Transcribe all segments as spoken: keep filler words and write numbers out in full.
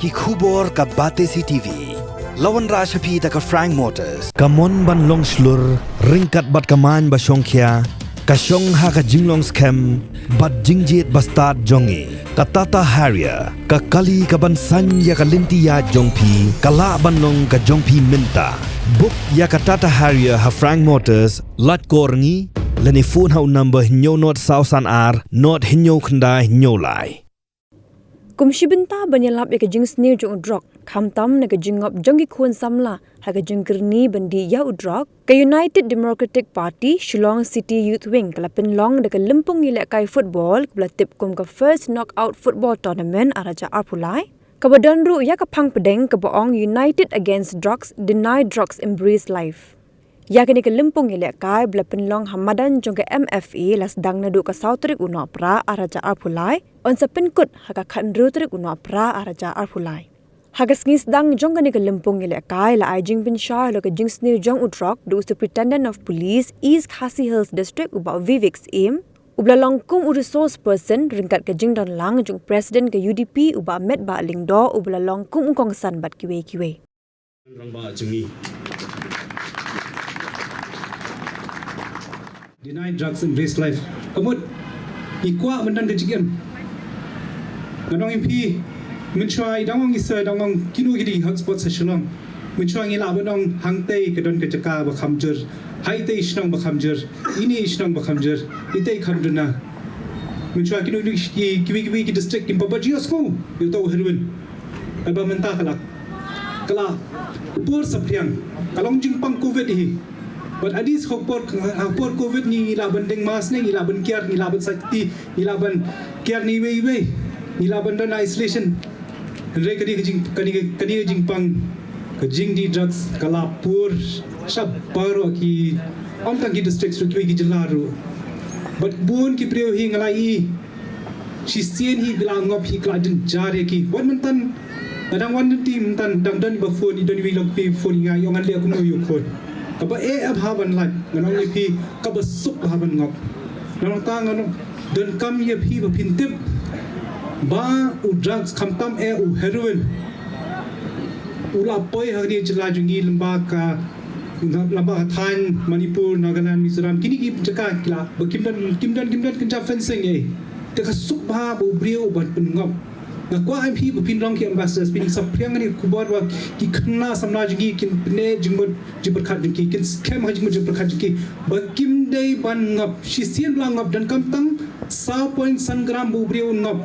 Ki khubor ka Batesi TV. La wanrah sha phi da ka Frank Motors. Ka mon ban long shlur, ryngkat bad ka main ba shongkhia, ka shong ha ka jinglong skhem bad jingjied ba stad jong ngi. Ka Tata Harrier, ka kali ka ban saiñ ïa ka lynti ïaid jong phi, ka lah ban long ka jong phi mynta. Book ïa ka Tata Harrier ha Frank Motors, lait call ngi, lane phone ha u number hynñiew nod saw san ar, nod hynñiew khyndai hynñiew lai. Kum shi bynta ban ïalap ïa ka jingsniew jong u drok, khamtam na ka jingngop jong ki khun samla ha ka jingkyrni ban dih ïa u drok, ka United Democratic Party Shillong City Youth Wing ka la pynlong da ka lympung ïalehkai football kaba la tip kum ka First Knockout Football Tournament ar hajar arphew lai, kaba don ruh ïa ka phang pdeng kaba ong United Against Drugs, Deny Drugs, Embrace Life. Ïa kane ka lympung ïalehkai ba la pynlong ha madan jong ka M F A la sdang naduh ka saw tarik u Nohprah ar hajar arphew lai, yn sa pynkut ha ka khathynriew tarik u Nohprah ar hajar arphew lai. Ha ka sngi sdang jong kane ka lympung ïalehkai la ai jingpynshai halor ka jingsniew jong u drok da u Superintendent of Police East Khasi Hills District u Bah Vivek Syiem, uba la long kum u resource person ryngkat ka jingdon lang jong u President ka U D P u Bah Metbah Lyngdoh uba la long kum u kongsan bad kiwei kiwei. Rangbah jong ngi. Deny drugs, embrace life. Ka mut ngi kwah mynta ka jingim. Ngan ong ïa phi, mynshuwa i dang ong i sa dang ong kino kine ki hotspots ha Shillong. Mynshuwa ngi lah ban ong hangtei ka don ka jaka ba kham jur. Haitei shnong ba kham jur. Ine i shnong ba kham jur. Itei kham duna. Mynshuwa kino kino ki kiwei kiwei ki district kim pat bajio sngew ïa uta u heroin. Haba mynta ka la, ka la por saphriang, ka long jingpang covid hi. Bad adi ha por, ha por covid ngi lah ban deng mask ne, ngi lah ban kiar, ngi lah ban sait kti, ngi lah ban kiar ne iwei iwei, ngi lah ban don isolation. Hynrei kane ka jing, kane ka, kane ka jingpang, ka jingdih drugs ka la por sha baroh ki, ym tang ki district ruh, kiwei ki jylla ruh. Bad bun ki briew hi nga la ïohi shisien hi ki la ngop hi, ki la jynjar ïa ki. Wat mynta nga dang wan lynti mynta, dang don ba phone, i don iwei long phi phone ïa nga, ïa ngan leh kumno ïa u khun. Kaba eh bha ban lait, ngan ong ïa phi, kaba suk bha ban ngop. Nangta ngan ong, donkam ïa phi ba phin tip ba u drugs khamtam eh u heroin u la poi ha kane ka jylla jong ngi lyngba ka, lyngba ka thaiñ Manipur, Nagaland, Mizoram, kine ki jaka ki la, ba kim don, kim don, kim don kynja fencing eh. Te ka suk bha ba u briew ban pynngop. Nga kwah ïa phi ba phin long ki ambassadors, phin saphriang kane ka khubor ba ki khynnah samla jong ngi kin pynneh jingmut jingpyrkhat jong ki, kin skhem ha jingmut jingpyrkhat jong ki. Ba kim dei ban ngop, shisien ba la ngop donkam tang saw point san gram ba u briew un ngop.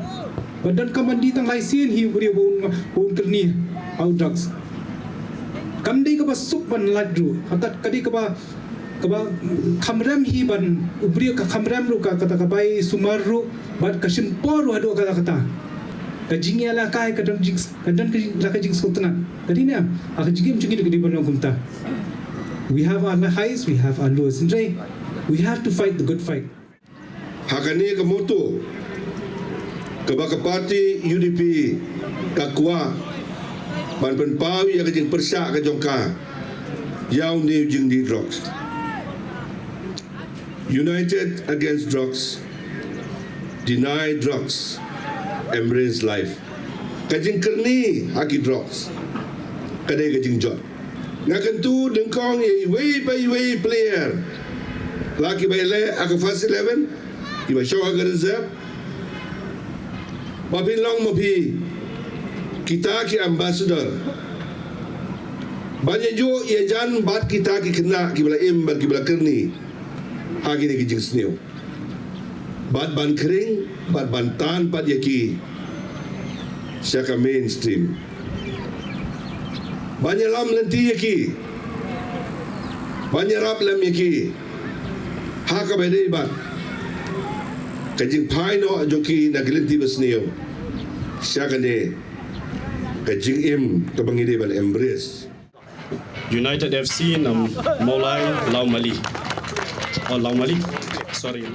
Ba donkam ban dih tang lai sien hi u briew ba un ngop, ba un kyrni ha u drugs. Kam dei kaba suk ban lait ruh. Hato ka dei kaba, kaba kham rem hi ban u briew, ka kham rem ruh ka, kata ka bai sumar ruh, bad ka shim por ruh haduh katta katta. Ka jingïalehkai ka don jing, ka don ka jing, la ka jingsngewtynnat. Ka dei ne, ha ka jingim jong ngi ka dei ban long kumta. We have our highs, we have our lows. Hynrei, we have to fight the good fight. Ha kane ka motto kaba ka party U D P ka kwah ban pynpaw ïa ka jingpyrshah ka jong ka ïa une u jingdih drugs. United against drugs, deny drugs, embrace life. Ka jingkyrni ha ki drugs ka dei ka jingjot. Nga kyntu nyngkong ïa iwei pa iwei player, la kiba ïaleh ha ka first eleven, kiba shong ha ka reserve, ba phin long ma phi kita ki ambassador ban ïajuh ïajan bad kita ki khynnah kiba la im bad kiba la kyrni ha kine ki jingsniew. Bad ban khring, bad ban tan pat ïa ki sha ka mainstream. Ban ïalam lynti ïa ki, ban ïarap lem ïa ki ha kaba dei bad ka jingphai noh jong ki na ka lynti basniew sha kane ka jingim kaba ngi dei ban embrace. United F C na Mawlai Lawmali. Oh, Lawmali. Sorry.